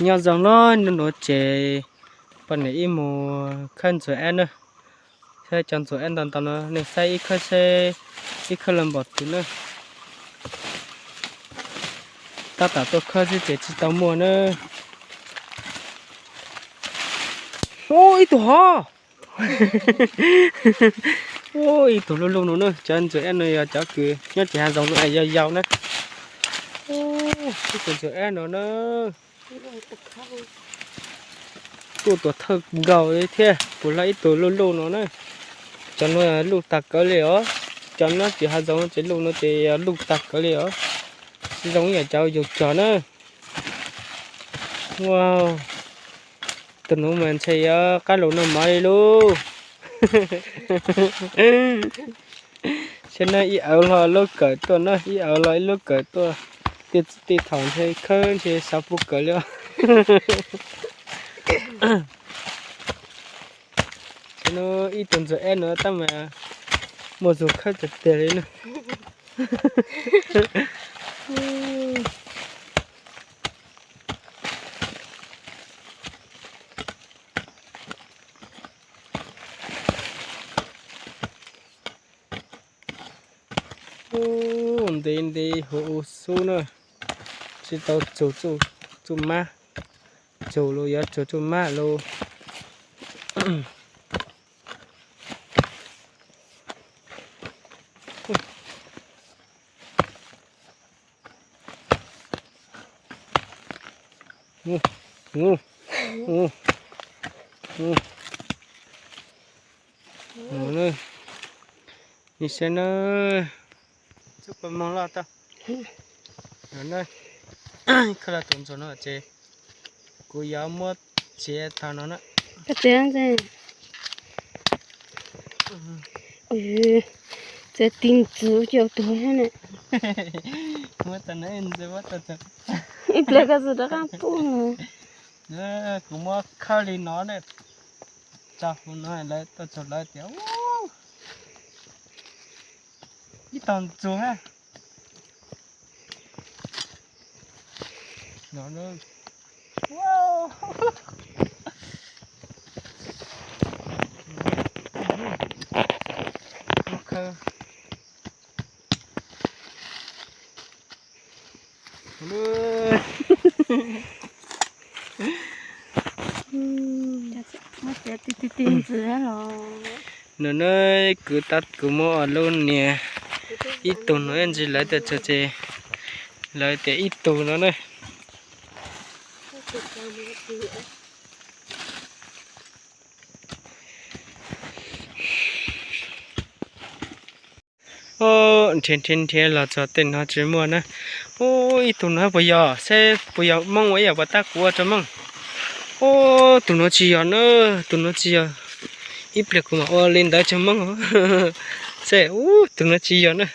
Nyob zoo na, hnub no ces poj niam wb mus khawb ntxuag ab na. Saib cov ntxuag ab ntau ntau no, nej saib ib khawb seb ib khawb los npaum twg na. Tab tom tuaj khawb xwb ces tsis tau muaj na. Ub, ib tug hov. Ub, ib tug luj luj no na, cov ntxuag ab no yog cov kws nyob tim hav zoov no es yau yau na. Ub, ib tug ntxuag ab no na. Tuaj tuam thawj nkaus li thiab, puas laib ib tug luj luj no na. Cov no luj tag kawg li os. Cov nyob tim hav zoov no ces luj no ces yog luj tag kawg li os. Tsis zoo ib yam cov yus cog na. Ua, tus nuav mas ntshe yuav qab lug noj mov li lauj. Saib na, ib awv hlo lub kawm tuaj na, ib awv hlo ib lub kawm tuaj. Tej thaum ntshe khawb ntshe xav pub kawm li os. Saib na, ib tug ntxuag ab no tab mas muaj zug khawb tiag tiag li na. Ub, ntev ntev huv u xub na, tsis tau txug txuj mab, txug los yuav txug txuj mab lauj. Nim saib na, txuj kua moog loj tag. Khawb los tus ntxuag no ces kuv yuav muab txiav tag no na. Txiav ti ntxiv cov tuag na. Muab tag no ntxiv, muab tag, ib pliag koj txawm rov qab pub. Kuv muab khawb li no na, tso huv no lawv tuaj txug lawv tias ib tog ntxuag na. Nws na, kuv tab kuv muab ua lub niag ib tug no ntsis lawv tias tsawg ces lawv tias ib tug no na. Nrhiav nrhiav nrhiav los txog tej no tsis muaj na. Ub, ib tug no puas yog, seb puas yog Moob ua ib yam puas tab kuv ua rau Moob. Ub, tus no tsis yog na, tus no tsis yog. Ib pliag kuv mam ua li ntawd rau Moob. Seb, ub, tus no tsis yog na.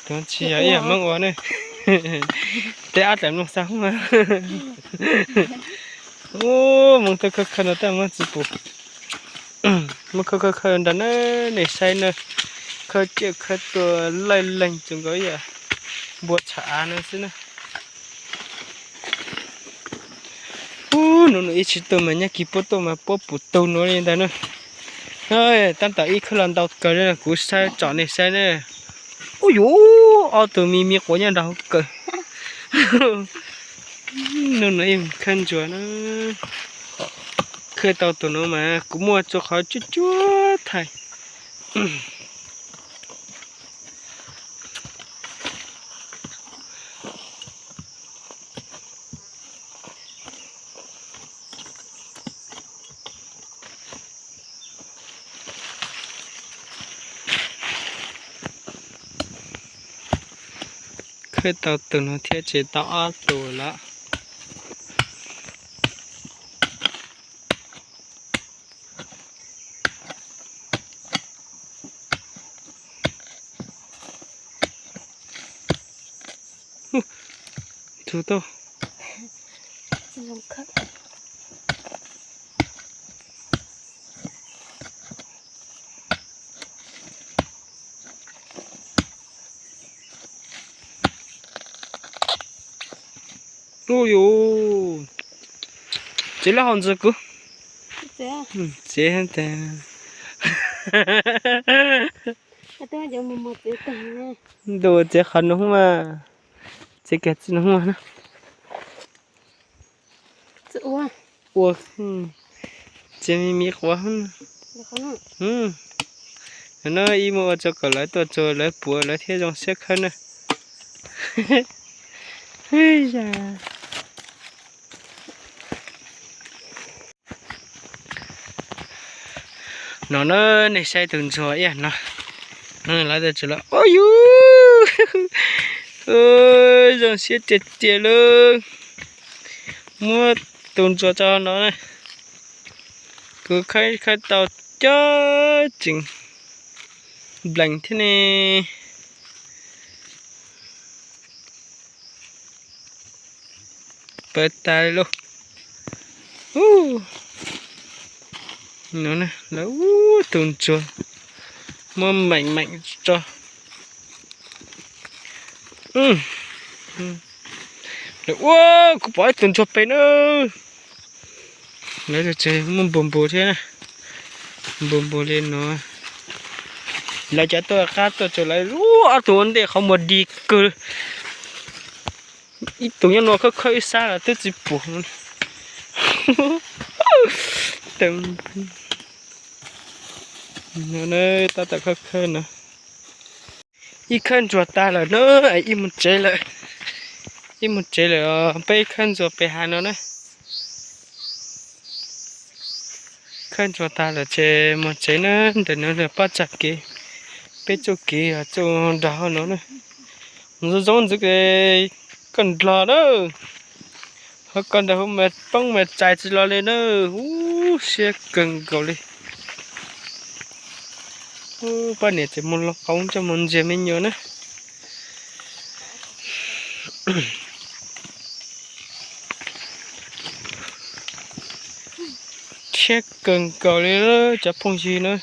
Tus no tsis yog ib yam Moob ua na. Tej ab dlaim mloog xa hub. Ub, Moob tuaj khawb khawb no tab Moob tsis pum. Muab khawb khawb khawb nrag na, nej saib na, khawb ciaj khawb tuaj laij leeg txus nkaus ib yam npua tshav av no xwb na. Ub, nub nua ib tsis tuaj mas nyab kis puab tuaj mas puab pum tug nua li ntag na. Tab tom ib khawb los ntau kawg li, kuv saib tsom nej saib na. Ub yuv, ob tug me me quav nyob nrog hauv kawg. Nub nua ib khawb ntsuag na. Khawb tau tus no mas kuv muaj txhua qhov cuab cuab thaij. Khawb tau tus no thiab ces tau ob tug lawm. Tus tau. Ub yuv, Txiav lub hau ntxuag kuv. Txiav tas. Ntuj, txiav qhov no mas, txiav kiag txij no na. Ua, txiav me me quav. No ib muab ua rau kom lawv tuaj tsuag lawv puav lawv thiaj zoo siab khawb na. No na, nej saib tus ntsuag ib yam no. Lawv tuaj tsuag lawv, o yus, zoo siab tiag tiag li. Muab tus ntsuag tso no na. Kuv khawb khawb tau cov tseem nplees thiab ne. Pawv tas li lauj. Lawv tus ntsuag muab meem meem tso. Ua, kuv pom ib tug ntsuag pem na. Lawv tus tsev muaj npus npus thiab na. Npus npus li no. Lawv cov tuaj qab tuaj tsuag lawv, ob tug ua ntej qhov muag di kawg. Ib tug nyob no khawb khawb ib sab los twb tsis pom. Tab tom khawb khawb no. Ib khawb ntsuag tas lawm na, ib mus tsev lawm. Ib mus tsev lawm, peb ib khawb ntsuag pem hav no na. Khawb ntsuag tas lawm ces mus tsev na, ntawm no pab tsag kev, peb txoj kev txoj nrag hauv no na. Zoo zoo ntxwv koj ndlog na, ho koj nrag hauv mas poob mas tsais tsis los li na. Ub, siab kawg nkaus li. Ub, poj niam tseem mus los qauv coj mus ntxias me nyuam na. Siab kawg nkaus li cov phooj ywg na.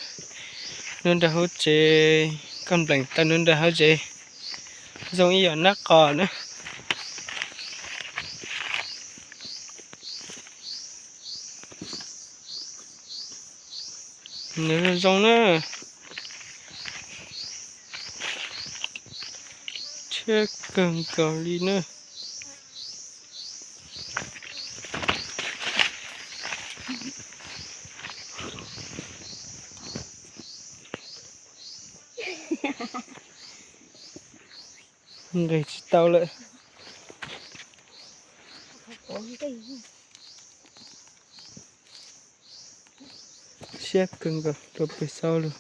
Nws nrog hauv tsev, koj nplees tau nws nrog hauv tsev zoo ib yam nab qos na. Nws zoo na. Siab kawg nkaus li na. Nqis tsis tau lawm. Siab kawg nkaus rau pem saud lawm.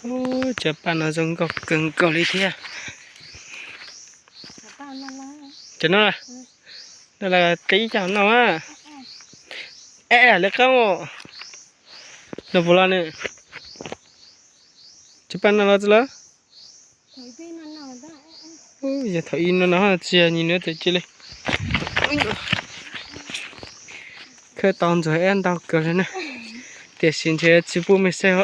Ub, cov paj no zoo nkauj kawg nkaus li thiab. Cov no, no los qhib coj noj. Eb, li qab no puas los ne? Cov paj no los txog lawm. Yog thaum ub no no tsis yog nyias nws txawm cia li. Khawb tau ntsuag ib ntau kawg li na, tiam sis ntshe tsis pub mej saib.